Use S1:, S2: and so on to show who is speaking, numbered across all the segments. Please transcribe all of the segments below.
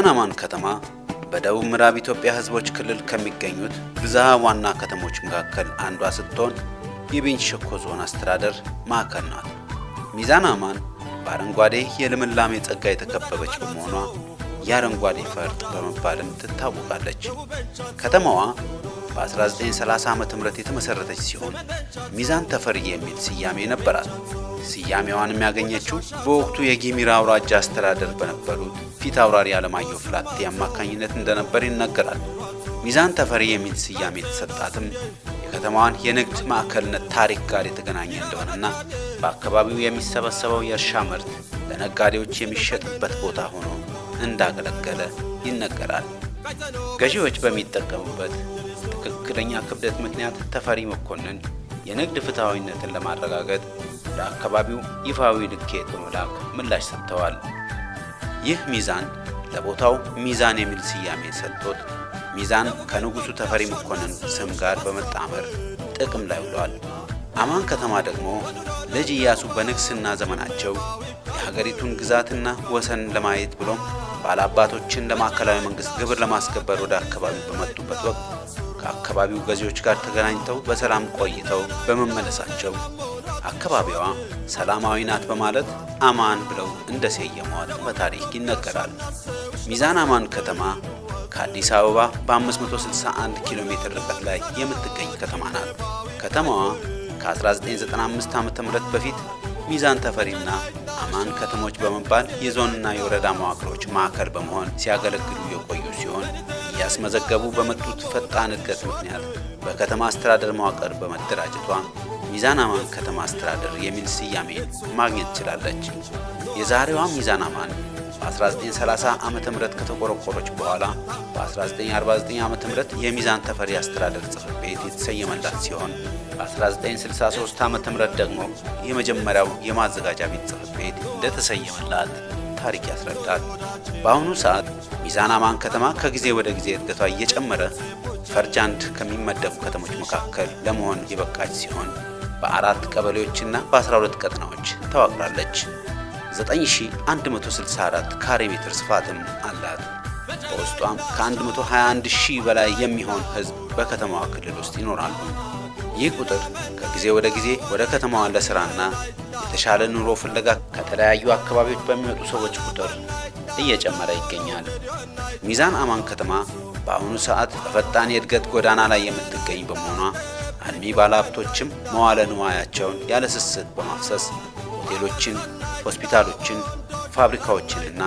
S1: ሚዛን አማን ከተማ በደቡብ ምዕራብ ኢትዮጵያ ሕዝቦች ክልል ከሚገኙት ብዝሃ ዋና ከተሞች መካከል አንዷ ስትሆን የቤንች ሸኮ ዞን አስተዳደር ማዕከል ናት። ሚዛን አማን በአረንጓዴ የልምላሜ ጸጋ የተከበበች በመሆኗ የአረንጓዴ ፈርጥ በመባልም ትታወቃለች። ከተማዋ በ1930 ዓ ም የተመሠረተች ሲሆን ሚዛን ተፈሪ የሚል ስያሜ ነበራት። ስያሜዋን የሚያገኘችው በወቅቱ የጊሚራ አውራጃ አስተዳደር በነበሩት ፊት አውራሪ አለማየሁ ፍላቴ አማካኝነት እንደነበር ይነገራል። ሚዛን ተፈሪ የሚል ስያሜ የተሰጣትም የከተማዋን የንግድ ማዕከልነት ታሪክ ጋር የተገናኘ እንደሆነና በአካባቢው የሚሰበሰበው የእርሻ ምርት ለነጋዴዎች የሚሸጥበት ቦታ ሆኖ እንዳገለገለ ይነገራል። ገዢዎች በሚጠቀሙበት ትክክለኛ ክብደት ምክንያት ተፈሪ መኮንን የንግድ ፍትሐዊነትን ለማረጋገጥ ለአካባቢው ይፋዊ ልኬት በመላክ ምላሽ ሰጥተዋል። ይህ ሚዛን ለቦታው ሚዛን የሚል ስያሜ ሰጥቶት ሚዛን ከንጉሱ ተፈሪ መኮንን ስም ጋር በመጣመር ጥቅም ላይ ውሏል። አማን ከተማ ደግሞ ልጅ ኢያሱ በንግስና ዘመናቸው የሀገሪቱን ግዛትና ወሰን ለማየት ብሎም ባላባቶችን ለማዕከላዊ መንግስት ግብር ለማስገበር ወደ አካባቢው በመጡበት ወቅት ከአካባቢው ገዢዎች ጋር ተገናኝተው በሰላም ቆይተው በመመለሳቸው አካባቢዋ ሰላማዊ ናት በማለት አማን ብለው እንደሰየሟት በታሪክ ይነገራል። ሚዛን አማን ከተማ ከአዲስ አበባ በ561 ኪሎ ሜትር ርቀት ላይ የምትገኝ ከተማ ናት። ከተማዋ ከ1995 ዓ.ም በፊት ሚዛን ተፈሪና አማን ከተሞች በመባል የዞንና የወረዳ መዋቅሮች ማዕከል በመሆን ሲያገለግሉ የቆዩ ሲሆን እያስመዘገቡ በመጡት ፈጣን እድገት ምክንያት በከተማ አስተዳደር መዋቅር በመደራጀቷ ሚዛን አማን ከተማ አስተዳደር የሚል ስያሜ ማግኘት ችላለች። የዛሬዋ ሚዛን አማን በ1930 ዓ ም ከተቆረቆረች በኋላ በ1949 ዓ ም የሚዛን ተፈሪ አስተዳደር ጽሕፈት ቤት የተሰየመላት ሲሆን በ1963 ዓ ም ደግሞ የመጀመሪያው የማዘጋጃ ቤት ጽሕፈት ቤት እንደተሰየመላት ታሪክ ያስረዳል። በአሁኑ ሰዓት ሚዛን አማን ከተማ ከጊዜ ወደ ጊዜ እድገቷ እየጨመረ ፈርጅ አንድ ከሚመደቡ ከተሞች መካከል ለመሆን የበቃች ሲሆን በአራት ቀበሌዎችና በ12 ቀጠናዎች ተዋቅራለች። 9164 ካሬ ሜትር ስፋትም አላት። በውስጧም ከ121 ሺህ በላይ የሚሆን ሕዝብ በከተማዋ ክልል ውስጥ ይኖራሉ። ይህ ቁጥር ከጊዜ ወደ ጊዜ ወደ ከተማዋ ለስራና የተሻለ ኑሮ ፍለጋ ከተለያዩ አካባቢዎች በሚመጡ ሰዎች ቁጥር እየጨመረ ይገኛል። ሚዛን አማን ከተማ በአሁኑ ሰዓት በፈጣን የእድገት ጎዳና ላይ የምትገኝ በመሆኗ አልሚ ባለሀብቶችም መዋለ ንዋያቸውን ያለ ስስት በማፍሰስ ሆቴሎችን፣ ሆስፒታሎችን፣ ፋብሪካዎችንና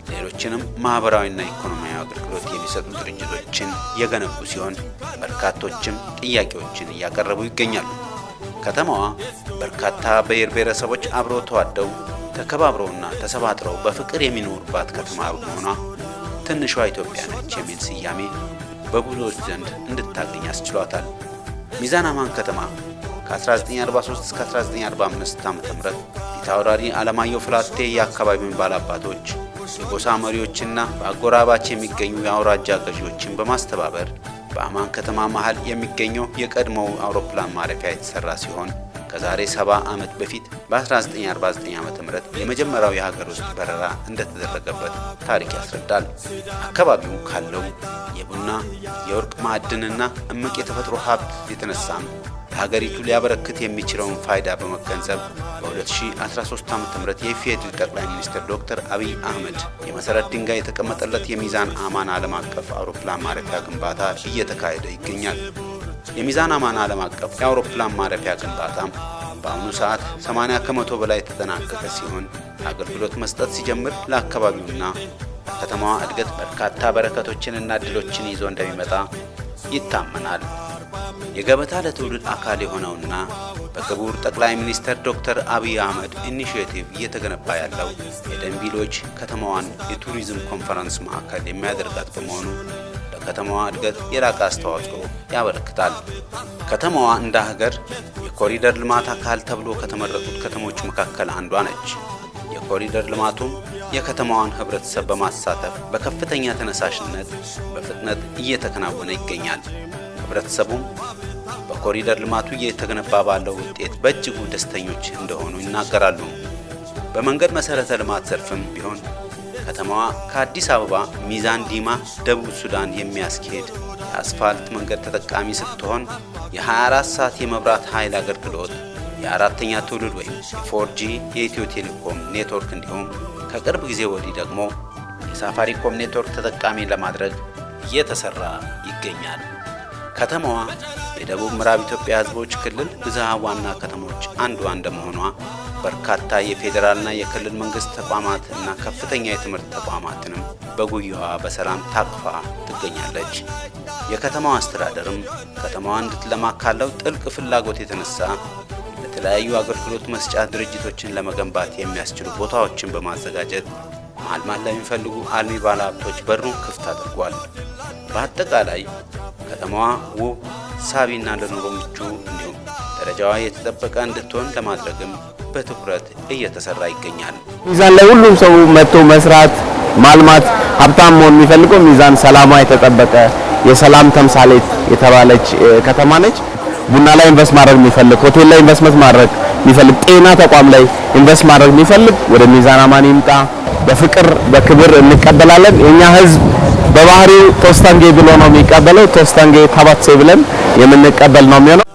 S1: ሌሎችንም ማኅበራዊና ኢኮኖሚያዊ አገልግሎት የሚሰጡ ድርጅቶችን የገነቡ ሲሆን በርካቶችም ጥያቄዎችን እያቀረቡ ይገኛሉ። ከተማዋ በርካታ ብሔር ብሔረሰቦች አብረው ተዋደው ተከባብረውና ተሰባጥረው በፍቅር የሚኖሩባት ከተማ በመሆኗ ትንሿ ኢትዮጵያ ነች የሚል ስያሜ በብዙዎች ዘንድ እንድታገኝ አስችሏታል። ሚዛን አማን ከተማ ከ1943 እስከ 1945 ዓ.ም ፊታውራሪ አለማየሁ ፍላቴ የአካባቢውን ባላባቶች፣ የጎሳ መሪዎችና በአጎራባች የሚገኙ የአውራጃ ገዢዎችን በማስተባበር በአማን ከተማ መሃል የሚገኘው የቀድሞው አውሮፕላን ማረፊያ የተሰራ ሲሆን ከዛሬ 70 ዓመት በፊት በ1949 ዓ ም የመጀመሪያው የሀገር ውስጥ በረራ እንደተደረገበት ታሪክ ያስረዳል። አካባቢው ካለው የቡና፣ የወርቅ ማዕድንና እምቅ የተፈጥሮ ሀብት የተነሳም ለሀገሪቱ ሊያበረክት የሚችለውን ፋይዳ በመገንዘብ በ2013 ዓ ም የኢፌዴሪ ጠቅላይ ሚኒስትር ዶክተር አብይ አህመድ የመሰረት ድንጋይ የተቀመጠለት የሚዛን አማን ዓለም አቀፍ አውሮፕላን ማረፊያ ግንባታ እየተካሄደ ይገኛል። የሚዛን አማን ዓለም አቀፍ የአውሮፕላን ማረፊያ ግንባታም በአሁኑ ሰዓት 80% በላይ የተጠናቀቀ ሲሆን አገልግሎት መስጠት ሲጀምር ለአካባቢውና ለከተማዋ እድገት በርካታ በረከቶችንና እድሎችን ይዞ እንደሚመጣ ይታመናል። የገበታ ለትውልድ አካል የሆነውና በክቡር ጠቅላይ ሚኒስትር ዶክተር አብይ አህመድ initiative እየተገነባ ያለው የደንቢ ሎጅ ከተማዋን የቱሪዝም ኮንፈረንስ ማዕከል የሚያደርጋት በመሆኑ ለከተማዋ እድገት የላቀ አስተዋጽኦ ያበረክታል። ከተማዋ እንደ ሀገር የኮሪደር ልማት አካል ተብሎ ከተመረጡት ከተሞች መካከል አንዷ ነች። የኮሪደር ልማቱም የከተማዋን ሕብረተሰብ በማሳተፍ በከፍተኛ ተነሳሽነት በፍጥነት እየተከናወነ ይገኛል። ሕብረተሰቡም በኮሪደር ልማቱ እየተገነባ ባለው ውጤት በእጅጉ ደስተኞች እንደሆኑ ይናገራሉ። በመንገድ መሰረተ ልማት ዘርፍም ቢሆን ከተማዋ ከአዲስ አበባ ሚዛን ዲማ ደቡብ ሱዳን የሚያስኬድ የአስፋልት መንገድ ተጠቃሚ ስትሆን፣ የ24 ሰዓት የመብራት ኃይል አገልግሎት፣ የአራተኛ ትውልድ ወይም የ 4G የኢትዮ ቴሌኮም ኔትወርክ እንዲሁም ከቅርብ ጊዜ ወዲህ ደግሞ የሳፋሪኮም ኔትወርክ ተጠቃሚ ለማድረግ እየተሰራ ይገኛል። ከተማዋ የደቡብ ምዕራብ ኢትዮጵያ ሕዝቦች ክልል ብዝሃ ዋና ከተሞች አንዷ እንደመሆኗ በርካታ የፌዴራልና የክልል መንግስት ተቋማት እና ከፍተኛ የትምህርት ተቋማትንም በጉያዋ በሰላም ታቅፋ ትገኛለች። የከተማዋ አስተዳደርም ከተማዋ እንድትለማ ካለው ጥልቅ ፍላጎት የተነሳ ለተለያዩ አገልግሎት መስጫ ድርጅቶችን ለመገንባት የሚያስችሉ ቦታዎችን በማዘጋጀት ማልማት ለሚፈልጉ አልሚ ባለሀብቶች በሩን ክፍት አድርጓል። በአጠቃላይ ከተማዋ ውብ፣ ሳቢና ለኑሮ ምቹ እንዲሁም ደረጃዋ የተጠበቀ እንድትሆን ለማድረግም በትኩረት እየተሰራ ይገኛል።
S2: ሚዛን ላይ ሁሉም ሰው መጥቶ መስራት፣ ማልማት፣ ሀብታም መሆን የሚፈልገው ሚዛን ሰላሟ የተጠበቀ የሰላም ተምሳሌት የተባለች ከተማ ነች። ቡና ላይ invest ማድረግ የሚፈልግ፣ ሆቴል ላይ ኢንቨስትመንት ማድረግ የሚፈልግ፣ ጤና ተቋም ላይ invest ማድረግ የሚፈልግ ወደ ሚዛን አማን ይምጣ። በፍቅር በክብር እንቀበላለን። የኛ ህዝብ በባህሪው ቶስታንጌ ብሎ ነው የሚቀበለው። ቶስታንጌ ታባትሴ ብለን የምንቀበል ነው የሚሆነው።